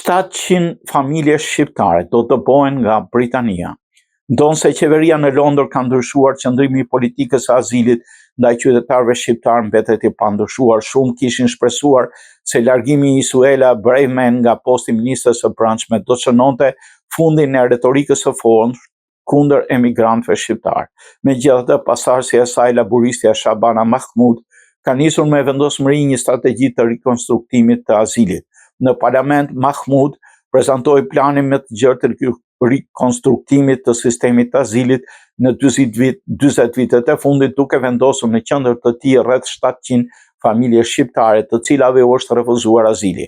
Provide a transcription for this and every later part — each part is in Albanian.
700 familje shqiptare do të dëbohen nga Britania. Ndonëse qeveria në Londër ka ndryshuar qëndrimi i politikës së azilit ndaj qytetarëve shqiptarë mbetet i pandryshuar. Shumë kishin shpresuar se largimi i Suela Braverman nga posti i ministres së Brendshme do të shënonte fundin e retorikës së fortë kundër emigrantëve shqiptarë. Megjithatë, pasardhësja e saj, laburistja Shabana Mahmood, ka nisur me vendosmëri një strategji të rikonstruktimit të azilit. Në parlament, Mahmood prezantoi planin më të gjerë të rikonstruktimit të sistemit të azilit në 40 vit, 40 vitet e fundit, duke vendosur në qendër të tij rreth 700 familje shqiptare, të cilave u është refuzuar azili.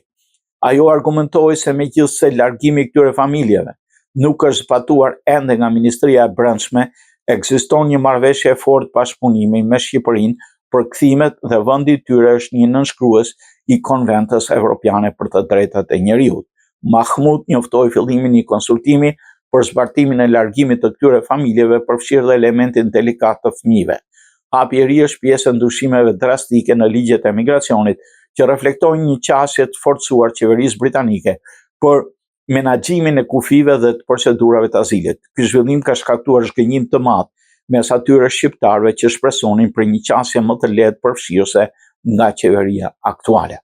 Ajo argumentoi se megjithëse largimi i këtyre familjeve nuk është zbatuar ende nga Ministria e Brendshme, ekziston një marrëveshje e fortë bashkëpunimi me Shqipërinë për kthimet dhe vendi i tyre është një nënshkrues i Konventës Evropiane për të Drejtat e Njeriut. Mahmood njoftoi fillimin e një konsultimi për zbatimin e largimit të këtyre familjeve, përfshirë dhe elementin delikat të fëmijëve. Hapi i ri është pjesë e ndryshimeve drastike në ligjet e migracionit, që reflektojnë një qasje të forcuar qeverisë britanike për menaxhimin e kufijve dhe të procedurave të azilit. Ky zhvillim ka shkaktuar zhgënjim të madh mes atyre shqiptarëve që shpresonin për një qasje më të lehtë përfshirëse nga qeveria aktuale.